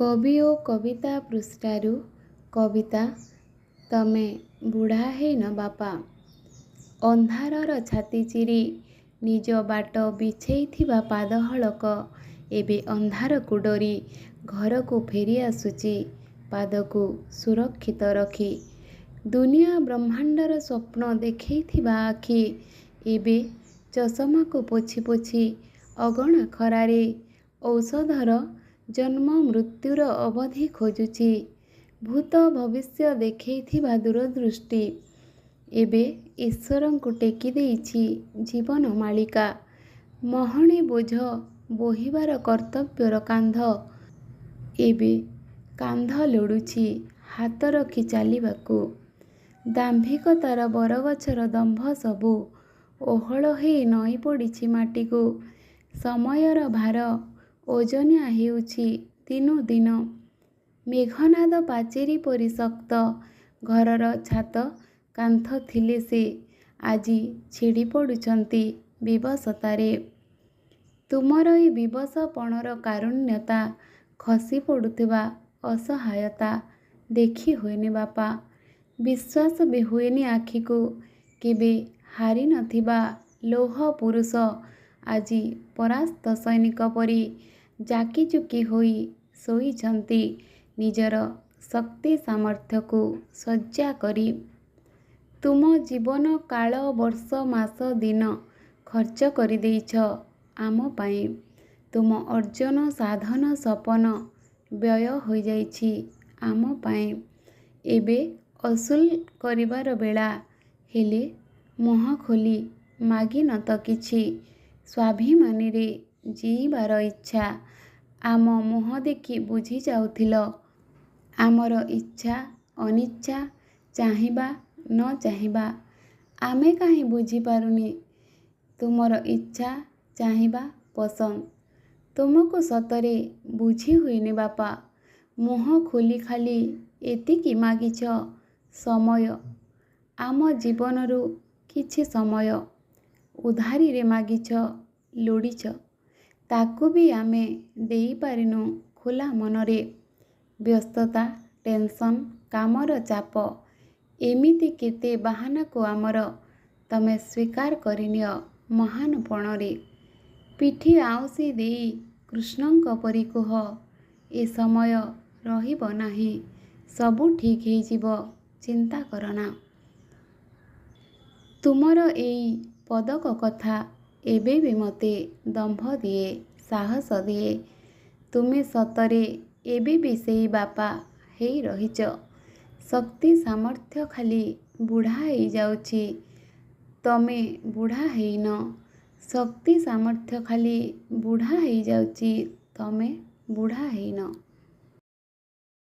କବି ଓ କବିତା ପୃଷ୍ଠାରୁ କବିତା ତମେ ବୁଢ଼ା ହେଇନ ବାପା। ଅନ୍ଧାରର ଛାତି ଚିରି ନିଜ ବାଟ ବିଛେଇଥିବା ପାଦ ହଳକ ଏବେ ଅନ୍ଧାରକୁ ଡରି ଘରକୁ ଫେରିଆସୁଛି ପାଦକୁ ସୁରକ୍ଷିତ ରଖି। ଦୁନିଆ ବ୍ରହ୍ମାଣ୍ଡର ସ୍ୱପ୍ନ ଦେଖେଇଥିବା ଆଖି ଏବେ ଚଷମାକୁ ପୋଛି ପୋଛି ଅଗଣା ଖରାରେ ଔଷଧର ଜନ୍ମ ମୃତ୍ୟୁର ଅବଧି ଖୋଜୁଛି। ଭୂତ ଭବିଷ୍ୟ ଦେଖେଇଥିବା ଦୂରଦୃଷ୍ଟି ଏବେ ଈଶ୍ୱରଙ୍କୁ ଟେକି ଦେଇଛି ଜୀବନ ମାଳିକା। ମହଣେ ବୋଝ ବୋହିବାର କର୍ତ୍ତବ୍ୟର କାନ୍ଧ ଏବେ କାନ୍ଧ ଲୋଡ଼ୁଛି ହାତ ରଖି ଚାଲିବାକୁ। ଦାମ୍ଭିକତାର ବରଗଛର ଦମ୍ଭ ସବୁ ଓହଳ ହେଇ ନଇଁ ପଡ଼ିଛି ମାଟିକୁ। ସମୟର ଭାର ଓଜନିଆ ହେଉଛି ଦିନୁ ଦିନ। ମେଘନାଦ ପାଚେରୀ ପରି ଶକ୍ତ ଘରର ଛାତ କାନ୍ଥ ଥିଲେ ସେ, ଆଜି ଛିଡ଼ି ପଡ଼ୁଛନ୍ତି ବିବଶତାରେ। ତୁମର ଏ ବିବଶପଣର କାରୁଣ୍ୟତା, ଖସି ପଡ଼ୁଥିବା ଅସହାୟତା ଦେଖି ହୁଏନି ବାପା। ବିଶ୍ୱାସ ବି ହୁଏନି ଆଖିକୁ। କେବେ ହାରି ନଥିବା ଲୌହ ପୁରୁଷ ଆଜି ପରାସ୍ତ ସୈନିକ ପରି ଜାକିଜୁକି ହୋଇ ଶୋଇଛନ୍ତି ନିଜର ଶକ୍ତି ସାମର୍ଥ୍ୟକୁ ଶଯ୍ୟା କରି। ତୁମ ଜୀବନ କାଳ ବର୍ଷ ମାସ ଦିନ ଖର୍ଚ୍ଚ କରିଦେଇଛ ଆମ ପାଇଁ। ତୁମ ଅର୍ଜନ ସାଧନ ସପନ ବ୍ୟୟ ହୋଇଯାଇଛି ଆମ ପାଇଁ। ଏବେ ଅସୁଲ କରିବାର ବେଳା, ହେଲେ ମୁହଁ ଖୋଲି ମାଗିନ ତ କିଛି। ସ୍ୱାଭିମାନରେ ଜୀଇଁବାର ଇଚ୍ଛା ଆମ ମୁହଁ ଦେଖି ବୁଝି ଯାଉଥିଲ। ଆମର ଇଚ୍ଛା ଅନିଚ୍ଛା, ଚାହିଁବା ନ ଚାହିଁବା। ଆମେ କାହିଁ ବୁଝିପାରୁନି ତୁମର ଇଚ୍ଛା, ଚାହିଁବା, ପସନ୍ଦ। ତୁମକୁ ସତରେ ବୁଝି ହୁଏନି ବାପା। ମୁହଁ ଖୋଲି ଖାଲି ଏତିକି ମାଗିଛ ସମୟ, ଆମ ଜୀବନରୁ କିଛି ସମୟ। ଉଧାରିରେ ମାଗିଛ, ଲୋଡ଼ିଛ। ତାକୁ ବି ଆମେ ଦେଇପାରିନୁ ଖୋଲା ମନରେ। ବ୍ୟସ୍ତତା, ଟେନସନ୍, କାମର ଚାପ ଏମିତି କେତେ ବାହାନାକୁ ଆମର ତମେ ସ୍ୱୀକାର କରିନିଅ ମହାନପଣରେ। ପିଠି ଆଉଁସି ଦେଇ କୃଷ୍ଣଙ୍କ ପରି କୁହ, ଏ ସମୟ ରହିବ ନାହିଁ, ସବୁ ଠିକ୍ ହେଇଯିବ, ଚିନ୍ତା କରନା। ତୁମର ଏଇ ପଦକ କଥା ଏବେ ବି ମତେ ଦମ୍ଭ ଦିଏ, ସାହସ ଦିଏ। ତୁମେ ସତରେ ଏବେ ବି ସେଇ ବାପା ହେଇ ରହିଛ। ଶକ୍ତି ସାମର୍ଥ୍ୟ ଖାଲି ବୁଢ଼ା ହେଇଯାଉଛି, ତମେ ବୁଢ଼ା ହେଇନ। ଶକ୍ତି ସାମର୍ଥ୍ୟ ଖାଲି ବୁଢ଼ା ହେଇଯାଉଛି, ତମେ ବୁଢ଼ା ହେଇନ।